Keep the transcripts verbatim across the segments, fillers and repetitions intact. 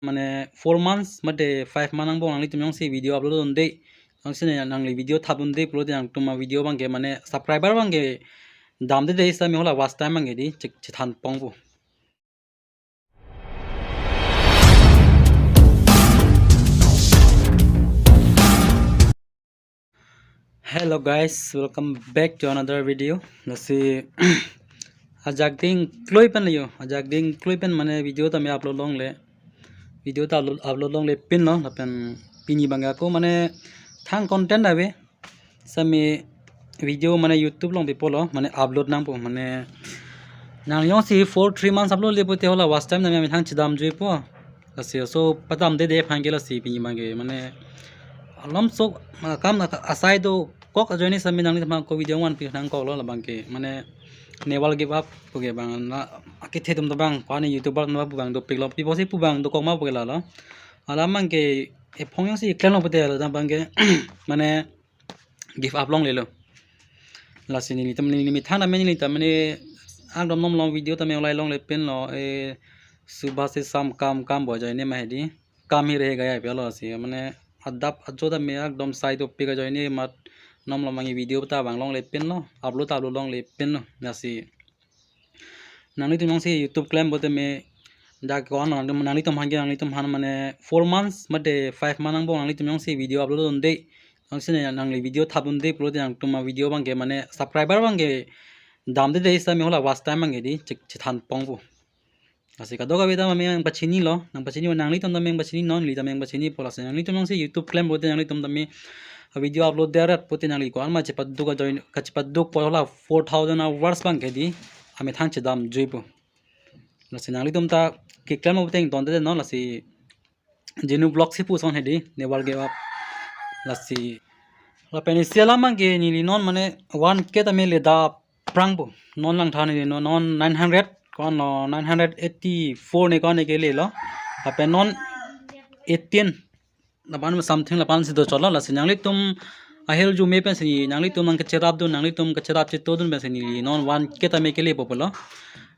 mane four months mate five month angbong nanglitum jongsi video upload dunde, jongsi nangli video thap dunde pulote nangtum avideo abangke mane subscriber abangke damde de, sami hala watch time abangke di chek chethan pongpo. Hello guys, welcome back to another video. Lasi ajak ding kloi pen yo, ajak ding kloi pen mane video tame upload longle, video ta upload, upload longle pinlo, lapen pini abangke ako mane thang content ave, sami video mane YouTube along pipo lo, mane upload nangpo, mane nang jongsi four three months upload le pulote hala watch time tame amethang chedam juipo. Lasi so padamde de aphan ke lasi pini abangke mane alam so, ah, kam na asai dokok ajoine sami nanglitum ako video vanpi nangkoklo, labangke mane never give up puke abang na akethe atum ta abang, ko-an YouTuber atum ta abang dopiklo, pi apotsi pu abang dokok ma puke lalo. Alam abangke ephong jongsi klemlo pulote hala abangke mane give up longlelo. Lasi nelitum, neli methang tame neli tame ekdom non malom video tame ulai longle pinlo, eh, subah se sham kam, kam bo ajoine ma hedi, kam hi reh gaya pulo, lasi mane adap ajo tame ekdom sai dopik ajoine mat non malom abangke video ta vang longle pinlo, upload ta upload longle pinlo. Lasi nanglitum jongsi YouTube klem pulote me dak ko-an nang, nanglitum aphan ke, nanglitum aphan mane four months mate five month angbong nanglitum jongsi video upload dunde, jongsi nangli video thap dunde pulote nangtum avideo abangke mane subscriber abangke damde de, sami hala watch time abangke di chek chethan pongpo. Lasi kadokave ta mane nangpachinilo, nangpachini, nanglitum tame nangpachini non, neli tame nangpachinipo. Lasi nanglitum jongsi YouTube klem pulote nanglitum tame video upload der rat pulote nangli ko-an ma chepaduk ajoine, kachepadukpo, hala four thousand hours abangke di amethang chedam juipo. Lasi nanglitum ta keklem pulote ingtonde non, lasi Genu Vlogs si puson hedi, never give up. Lasi lapen isi alam abangke neli non mane one K tame le dap prangpo. Non langtha ne non, non nine hundred, ko-an lo nine hundred eighty-four ne ko-an ne kelelo. Lapen non eighteen lapan something lapan si dochotlo. Lasi nanglitum ahirjume pensi nanglitum nangkacherapdun, nanglitum kacherap chetodun pensi neli non one K tame kelepo pulo.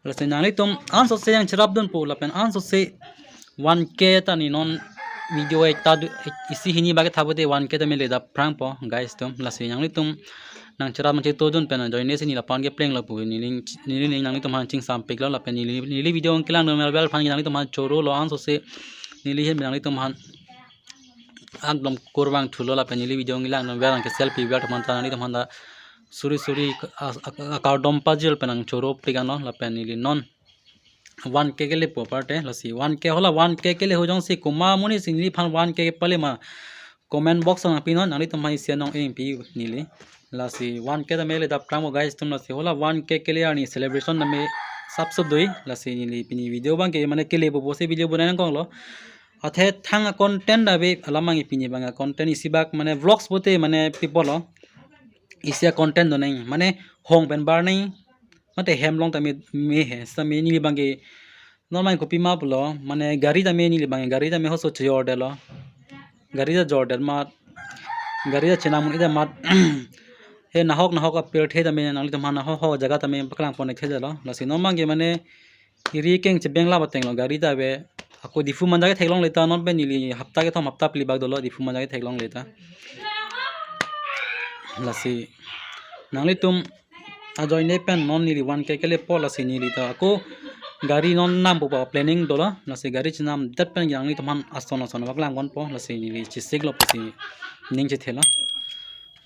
Lasi nanglitum ansose nangcherapdunpo lapen ansose one K ta neli non video ekta du, isi hini abangke thap pulote one K tame le dap prangpo guys atum. Lasi nanglitum nangcherap nangchetodun pen ajoine si neli lapu-an keplenglo pu neli, neli nanglitum aphan chingsampiklo lapen neli, neli video kelangdun abang aphan nanglitum aphan chorolo, ansose neli hem nanglitum aphan ekdom kurvangthulo lapen neli video kelangdun abang ke selfie abang atum ta nanglitum aphan ta suri suri a, a, a, akardom pajir pen nangchoropik anlo lapen neli non one K kelepo aparte. Lasi one K, hala one K kele ho jongsi komat amonit si neliphan one K pale ma comment box along nangpinon, nanglitum aphan isi anong ingpi neli. Lasi one K tame le dap prangpo guys atum. Lasi hala one K kele arni celebration tame sapsop doi. Lasi neli pini video abangke mane kelepo pusi video bonai nangkoklo. Athe thang a content ave, alam abangke pini abang a content isi bak mane vlogs pulote mane pipo lo, isi a content do nang mane hong pen bar nang mate hem along tame me he, sami neli abangke non abang kopima pulo, mane gari tame neli abangke gari tame hoso chejordetlo, gari ta jordet mat, gari ta chenam un-edet mat, he nahok nahok apirthe tame nanglitum aphan nahok nahok jaga tame paklang pon-ik thedetlo. Lasi non abangke mane iri keng chebeng la batenglo, gari ta ave. Ako Diphu manjak theklongle ta, non pen neli hapta kethom hapta phli bak dolo Diphu manjak theklongle ta. Lasi nanglitum ajoine pen non neli one K kelepo, lasi neli ta ako gari non nampo pa planning dolo, lasi gari chenamdet pen nanglitum aphan ason ason paklang ponpo, lasi neli chesiklo pusi ning chethelo.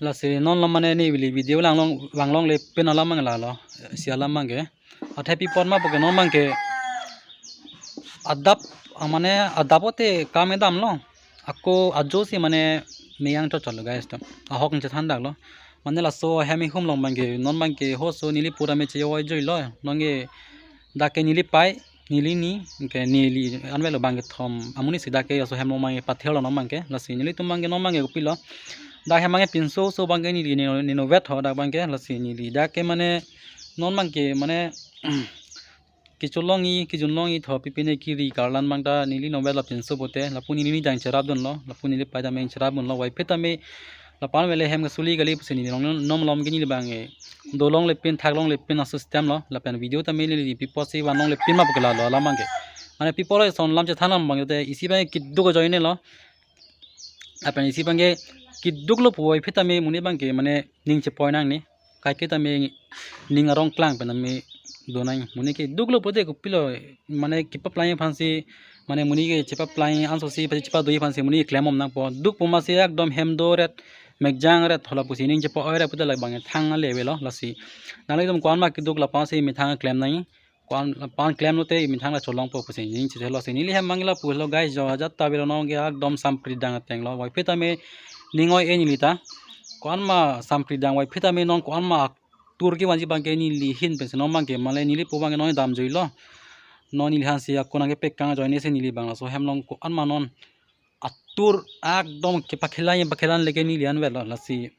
Lasi non lo mane neli video langlong, vanglongle pen alam abang lalo, isi alam abangke. Athe pi apot ma puke non abangke adap, ah, mane adap pulote kam kedamlo. Ako ajo si mane meyang chotchotlo guys atum. Ahok chethandaklo. Mane laso hem ihum along abangke non abangke hoso neli pura me chevoi juilo. Non ke dak ke neli pei, neli ni, ke neli anvet lo, bang kethom amonit si dak ke laso hem along abangke pathello non abangke. Lasi nelitum abangke non abangke kopilo. Dak hem abangke pinso so abangke neli ne, ne novet ho dak abangke. Lasi neli dak ke mane non abangke mane kecholongji, kejunlongji tho, pipine kiri karlan abang ta neli novet lo pinso pulote, lapu neli ni dang cherapdunlo, lapu neli pei ta me cherapdunlo, wai phe ta me lapu an vele hem kesuli kali pusi neli long non malom ke neli abangke dolongle pen thaklongle pen a-system lo, lapen video ta me neli pi apotsi vanlongle pen ma puke lalo alam abangke. Mane people ason lam chethan abang te isi abang keduk ajoine lo. Lapen isi abang keduk lo puvoiphit tame monit abang ke mane ning chepoi nangne. Kaike tame ning arong klang pen tame do nang. Monit keduk lo pulote kopilo, mane kepaplai aphansi, mane monit ke chepaplai ansosi pasi chepadoi aphansi monit klembom nangpo. Duk pu masi ekdom hem do ret, mekjang ret, hola pusi ning chepoi ret pulote labang thang ale avelo lasi. Nanglitum ko-an ma keduk lapusi methang klem nang. Ko-an lapu klem lote methang la cholongpo pusi ning chethelo si neli hem abang lapu lo guys, jo ajat ta avelo, non ke ekdom sampri dang ateng lo. Voiphit tame ning oi-e neli ta. Ko-an ma sampri dang voiphit tame non ko-an ma atur kevanji abang ke neli ahin pensi non abang ke mane neli pu abang ke non damjui lo. Non neli aphansi ako nangkepekang ajoine si neli abang laso hem along ko-an ma non atur ekdom kepakhelan, pakhelan leke neli an avelo lasi.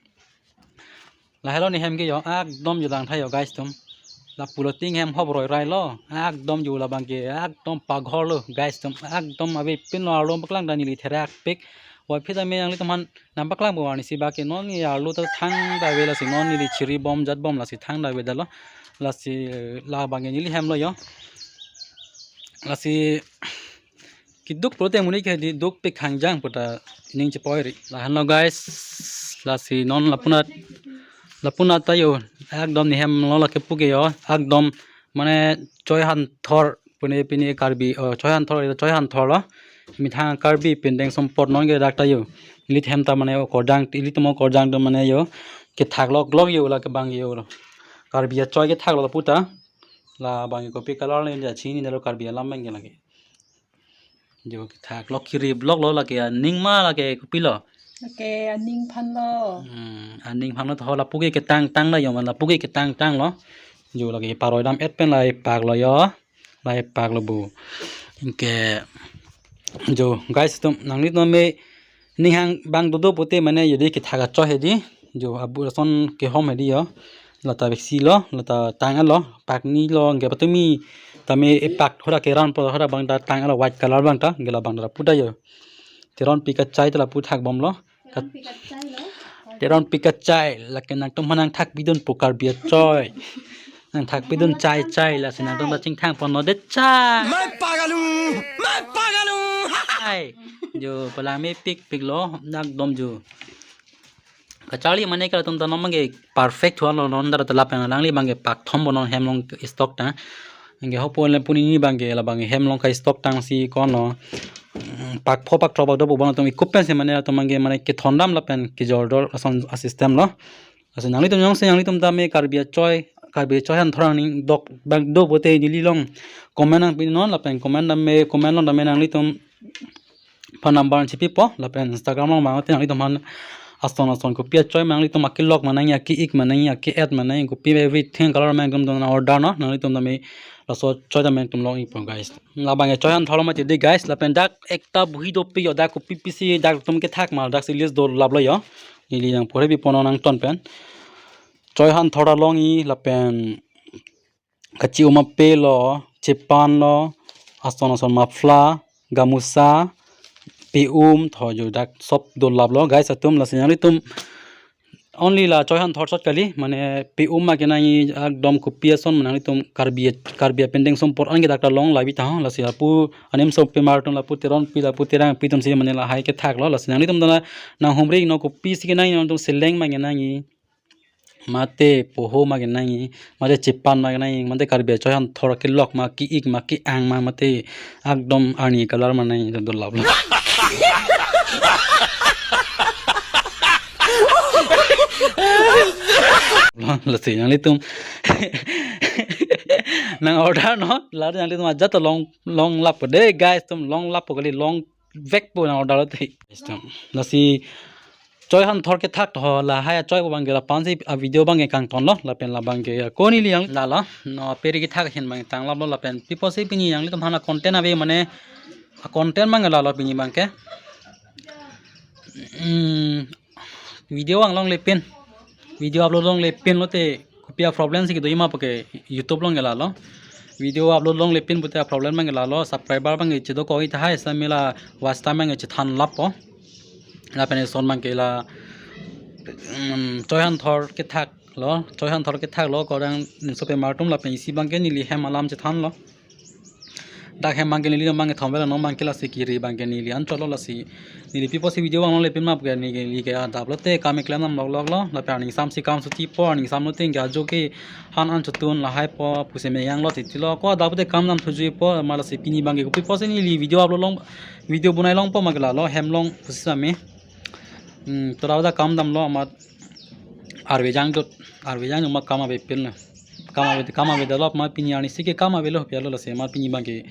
Lahelo ne hem ke jo, ekdom jo langtha jo guys atum. Lapulo ting hem hop roi rai lo. Ekdom jo labang ke ekdom paghor lo guys atum. Ekdom avepin lo, arlo paklang ta neli therak pik. Voiphit tame nanglitum aphan nangpaklang po arnisi abang ke non neli arlo ta thangta ave lasi non neli chiribom jatbom lasi thangta avedetlo. Lasi labang ke neli hem lo jo. Lasi keduk pulote monit ke di duk pik hangjang puta ning chepoi ri. Lahenlo guys, lasi non lapunat, lapunat ta jo ekdom ne hem lo lake pu ke jo ekdom mane choi han thor pine pine Karbi, oh, choi han thor, choi han thor lo. Methang Karbi pindeng sompot non ke dak ta jo. Ili hem ta mane okorjang, ilitum okorjang ta mane jo kethak lok lok jo lake abang jo lo. Karbi achoi kethak lo puta. Labang kopi color le ja chinine lo Karbi alam abang ke lake. Jo kethak lok kiri blok lo lake aning ma lake kopilo. Lake aning aphan lo. Hmm, aning aphan lo to lapu ke ketang tang lo jo, man lapu ke ketang tang lo. Jo lake paroi dam et pen lai pak lo jo. Lai pak lo bu. Anke jo guys atum nanglitum me ning hang abang dodo pulote mane jodi kethak achoi hedi. Jo abu lason kehom hedi jo. Lata beksi lo, lata tang lo, pakni lo, anke patumi tame epak hora keran po hora abang ta tang lo white color abang ta, anke labang ta puta jo. Teronpi kachai ta lapu thakbom lo. Ka-, Teronpi kachai lo. Teronpi kachai, lake nangtum aphan nangthak pidun po Karbi achoi. Nangthak pidun chai chai, lasi nangtum ta chingthang pon lo de chai. Mai pagalu, mai pagalu. Ai, jo palang mepik pik lo, ekdom jo. Kacharli mane ke latum ta non abang ke perfect thuan lo, non dak ta lapen alangli abang ke pak thom bo non hem along stock ta. Anke hopo le puni ni abang ke labang hem along ka stock tangsi ko-an lo. Mm, pak pho pak throk pak do bo abang atum ekup pensi mane latum abang ke mane kethondam lapen kejordor ason a-system lo. Lasi nanglitum jongsi nanglitum tame Karbi achoi, Karbi achoi han thorang ning dok bang do pulote neli along comment nangpinon lapen comment tame, comment along tame nanglitum phone number chipipo lapen Instagram along mangte nanglitum aphan ason ason kopi achoi ma nanglitum akelok ma nangji, ake-ik ma nangji, ake-et ma nangji, kopi everything color ma nanglitum order non, nanglitum tame laso choi tame nangtum long-ikpo guys. Labang ke choi han thor lo mati de guys, lapen dak ekta buhi dopik jo, dak kopi pisi dak atum kethak ma dak si list dolap lo jo. Neli nangpore pipo non nangton pen. Choi han thor ta long-i lapen kachi-um ape lo, chepan lo, ason ason muffler, gamusa, pe-um, tho jo dak sob dolap lo guys atum. Lasi nanglitum only la choi han thor chot kali, mane pe-um ma kenangji, ekdom kopi ason ma nanglitum Karbi, Karbi apindeng sompot an ke dak ta long labi ta ho. Lasi lapu anim sopi mar atum lapu Teronpi lapu Terangpi atum si mane lahai kethak lo. Lasi nanglitum ta nanghumri non kopisi kenangji, nangtum seleng ma kenangji, mate poho ma kenangji, mate chepan ma kenangji, mate Karbi achoi han thor kelok ma, ke-ik ma, ke-ang ma, mate ekdom arni color ma nangji, dolap lo. Lasi nanglitum nang order non, lasi nanglitum ajat ta long, long lappo de guys atum, long lappo kali, long vekpo nang order lote. Lasi choi han thor kethak tho lahai achoi abang ke lapu-an si a-video abang ke kangton lo, lapen labang ke ako neli yang la lo, non peri kethak ahin abang tanglap lo, lapen pipo si pini nanglitum aphan content ave mane a-content abang la lo pini abang ke. Hmm, video anglong lepin, video upload longle pin lote kopi a-problem si kedo ma puke YouTube along ke la lo. Video upload longle pin pulote a-problem abang ke la lo, subscriber abang ke chedokok-ik tahai, seta mela watch time abang ke chethan lappo. Lapen eson abang ke la, mm, choi han thor kethak lo, choi han thor kethak lo, ko-an anim sopi mar atum lapen isi abang ke neli hem alam chethan lo. Dak hem abangke neli abangke thomvel non abangke lasi kiri abangke neli anchot lo lasi. Neli pi apotsi video vang longle pin ma puke neli ke adap lote kam keklem dam lok lok lo. Lapen aning samsi kam suti po, aning sam lote ke ajo ke han an chotun lahai po pusi meyang lo titi lo. Ko adap lote kam dam thujui po ma lasi pini abangke kopi apotsi neli video upload long, video bonai longpo ma ke lalo hem along pusi same. Hmm, to dak kam dam lo amat arve jang dut, arve jang ma kam ave pin lo. Kam ave, kam ave dalop ma pini arnisi ke kam avelo pi alo lasi ma pini abangke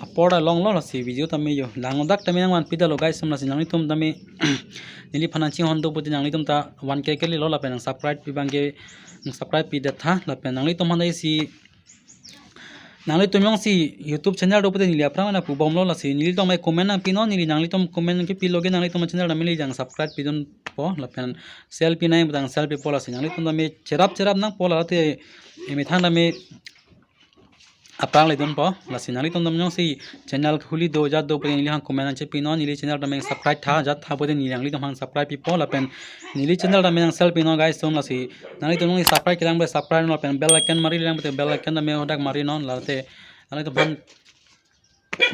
apor ta longlo lasi video tame jo. Lang dak tame nangvanpi dalo guys, sum lasi nanglitum tame neliphan nangchinghon do puti nanglitum ta one K kele lo lapen nang subscribe pi abangke, nang subscribe pidet tha lapen nanglitum aphan isi nanglitum jongsi YouTube channel do puti neli aphrang na pubom lo lasi nelitum mai comment nangpinon, neli nanglitum comment kepi loge nanglitum channel tame neli jang subscribe pidunpo lapen share pinai bang share pipo lasi nanglitum tame cherap cherap nangpo late emethang tame aphrang ledunpo lasi nanglitum tame jongsi channel huli do jat do puti neliphan comment nangchepinon, neli channel tame subscribe tha jat tha puti neli nanglitum aphan subscribe pipo lapen neli channel tame nang share pinon guys, sum lasi nanglitum jongsi subscribe kelang pu subscribe non lapen bell icon mari lang puti bell icon tame hadak marinon late nanglitum aphan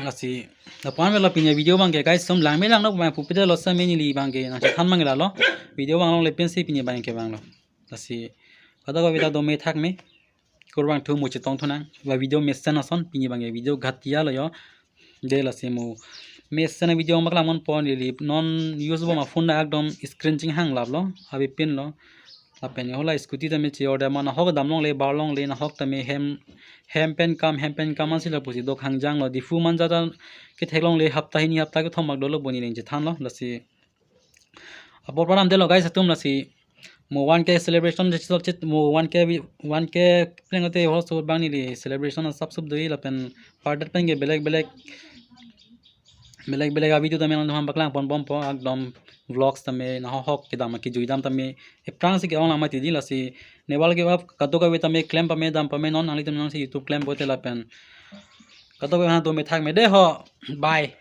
lasi. Lapu-an lo pini video abangke guys, sum langme lang no abang pupi dalo same neli abangke nangchethan abang lalo. Video vang longle pinsi pini abangke vanglo. Lasi kadokave ta do me thak me. Kurvangthu mo chetong thunang. Ba video mesen ason pini abangke video ghatia lo jo. De lasi mo mesen video mak lamon pon neli non use bom aphone na ekdom screen chinghang lap lo. Ave pin lo. Lapen hola scooty tame cheor de ma nahok dam longle bar longle nahok tame hem hem pen kam hem pen kam ansi lapusi dok hangjang lo Diphu Manja ta kethek longle hapta hini hapta kethom mak dolo boni neli chethan lo lasi. Apor param delo guys atum lasi mo one K celebration je chit mo one K vi- one K pleng te hol so bang neli celebration asap sup doi lapen pardet pen ke belek belek belek belek a video tame nangpaklang pon bompo ekdom vlogs tame nahok kedam kejui dam tame ephrang si ke-ong lang mati di lasi ne wal ke up kadokave tame klem pame dam pame non nanglitum nangsi YouTube klem pote lapen kadokave ha do me thak me de ho bye.